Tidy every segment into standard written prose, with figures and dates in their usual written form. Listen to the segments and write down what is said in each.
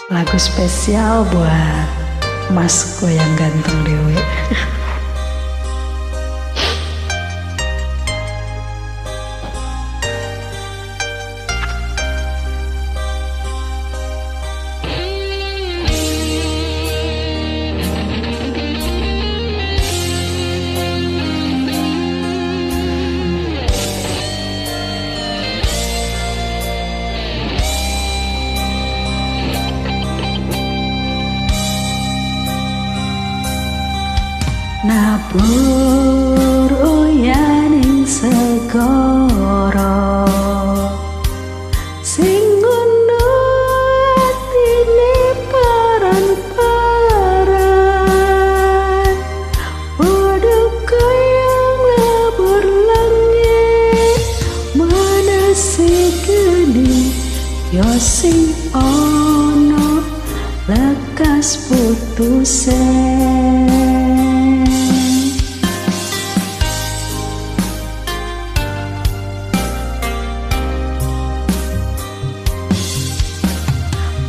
Lagu spesial buat masku yang ganteng dewe. Nabur uyaning segara sing ngono atine paran-paran, padha kaya nglabur langit mana segeni yo sing ana lekas putuse.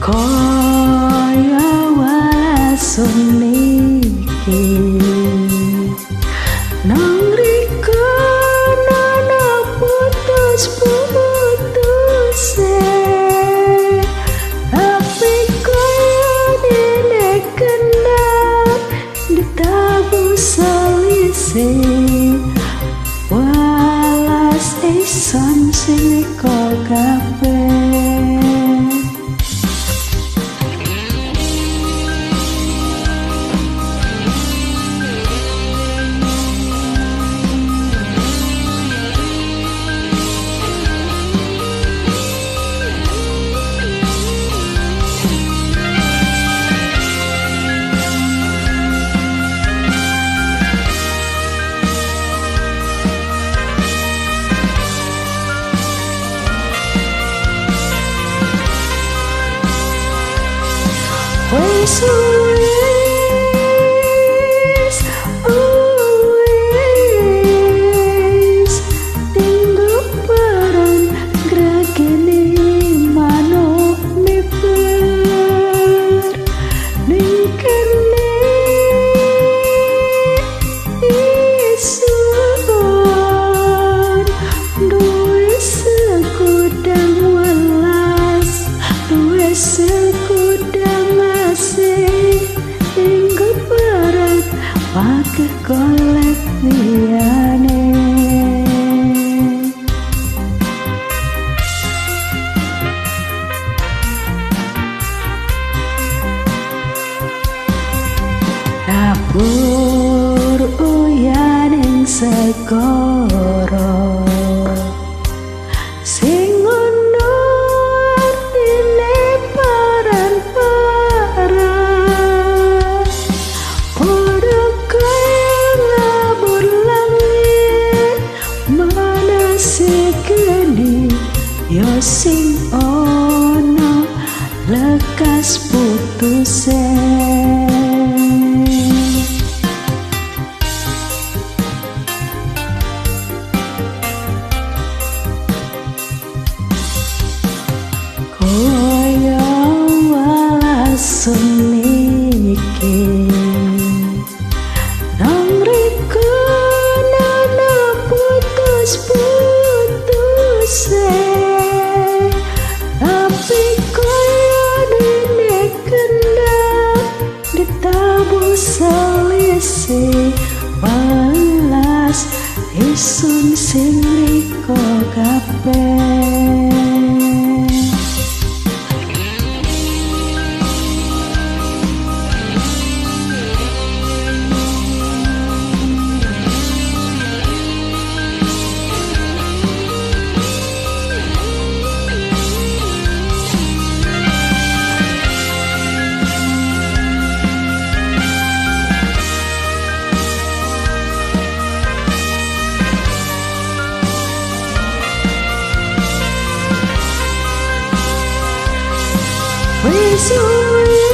Kaya wasun iki nang rika nana putus-putuse, tapi kaya dene kendang ditabuh salise, welas ison sing rika kabeh. Wis wis wis dinggo paran gragene manuk miber ning kene isun duwe segudang welas, duwe segudang hingga berat pakai golek liyane. Nabur uyaning segara sing ono artine paran-paran, padha kaya nglabur langit mana segeni yo sing ana lekas putuse. Kaya walasun iki nang rika nana putus-putuse, tapi kaya dene kendang ditabuh salise, welas isun sing rika kabeh. Wis wis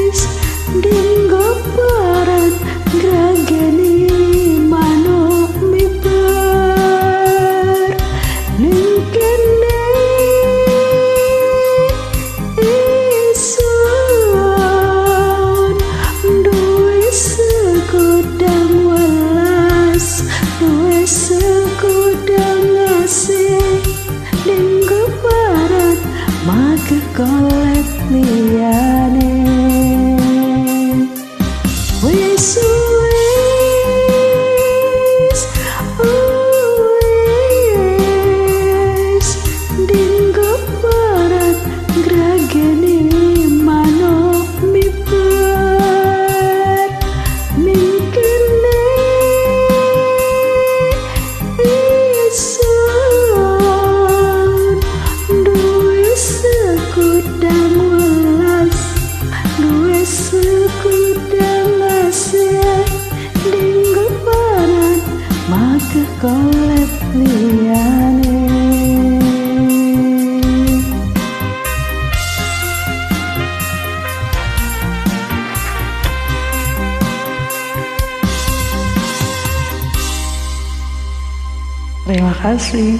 wis dinggo paran grageni manuk miber ning Kekeh golet liyane. Terima kasih.